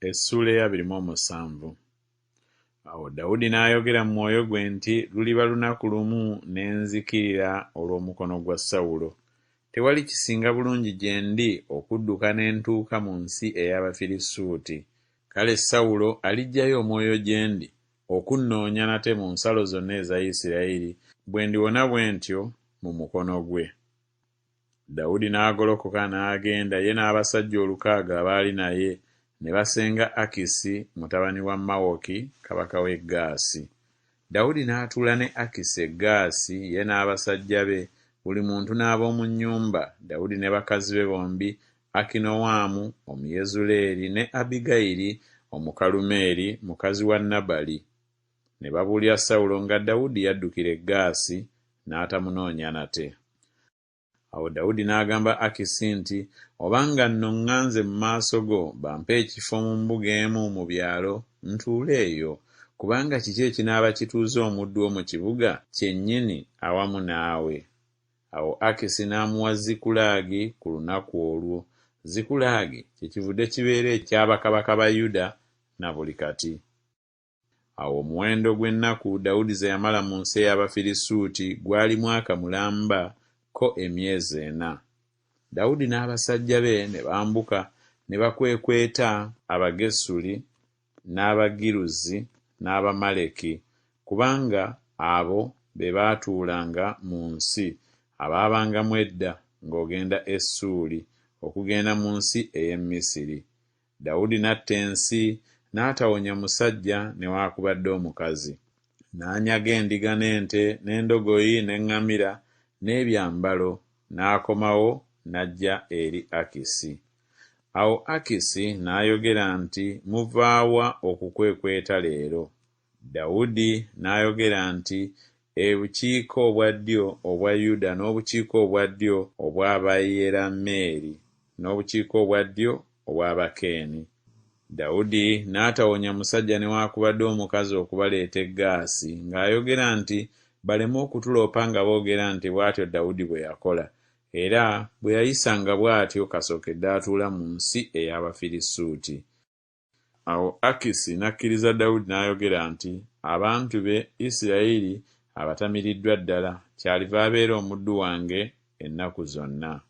Essuula ey'abiri mu omusanvu. Awo Dawudi n'ayogera mu mwoyo gwe nti Luliba lunaku lumu ne nzikirira olw'omukono gwa Sawulo. Tewali kisinga bulungi gye ndi okudduka ne ntuuka mu nsi ey'Abafirisuuti. Kale Sawulo aliggyayo omwoyo gye ndi okunnoonya nate mu nsalo zonna eza Isiraeri, bwe ndiwona bwe ntyo mu mukono gwe. Dawudi n'agolokoka n'agenda ye n'abasajja olukaaga abaali naye, ne basenga Akisi mutabani wa Mawoki kabaka w'e Gaasi. Dawudi n'atuula ne Akisi e Gaasi ye n'abasajja be, buli muntu n'ab'omu nnyumba, Dawudi ne bakazi be bombi, Akinoamu Omuyezuleeri ne Abbigayiri Omukalumeeri mukazi wa Nabali. Ne babuulira Sawulo nga Dawudi yaddukira e Gaasi, n'atamunoonya nate. Awo Dawudi n'agamba Akisi nti, Obanga nno ŋŋanze mu maaso go, bampe ekifo mu mbuga emu mu byalo, ntuule eyo, kubanga kiki ekinaaba kituuza omuddu wo mu kibuga kyennyini awamu naawe? Awo Akisi n'amuwa Zikulaagi ku lunaku olwo, Zikulaagi kyekivudde kibeera ekya bakabaka ba Yuda na buli kati. Awo omuwendo gw'ennaku Dawudi ze yamala mu nsi ey'Abafirisuuti gwali mwaka mulamba ko emyezi ena. Dawudi n'abasajja be ne bambuka ne bakwekweta Abagesuli n'Abagiruzi n'Abamaleki, kubanga abo be baatuulanga mu nsi, abaabangamu edda ng'ogenda e Ssuuli, okugenda mu nsi ey'e Misiri. Dawudi n'atta ensi, n'atawonya musajja newaakubadde omukazi. N'anyaga endiga n'ente n'endogoyi n'eŋŋamira n'ebyambalo, n'akomawo n'ajja eri Akisi. Awo Akisi n'ayogera nti Muva wa okukwekweta leero? Dawudi n'ayogera nti Ebukiika obwa ddyo obwa Yuda n'obukiika obwa ddyo obw'Abayerameeri n'obukiika obwa ddyo obw'Abakeeni. Dawudi n'atawonya musajja newaakubadde omukazi okubaleeta e Gaasi, ng'ayogera nti Baleme okutuloopa nga boogera nti Bw'atyo Dawudi bwe yakola, era bwe yayisanga bw'atyo kasookedde atuula mu nsi ey'Abafirisuuti. Awo Akisi n'akkiriza Dawudi n'ayogera nti Abantu be, Isiraeri, abatamiriddwa ddala, kyaliva abeera omuddu wange ennaku zonna.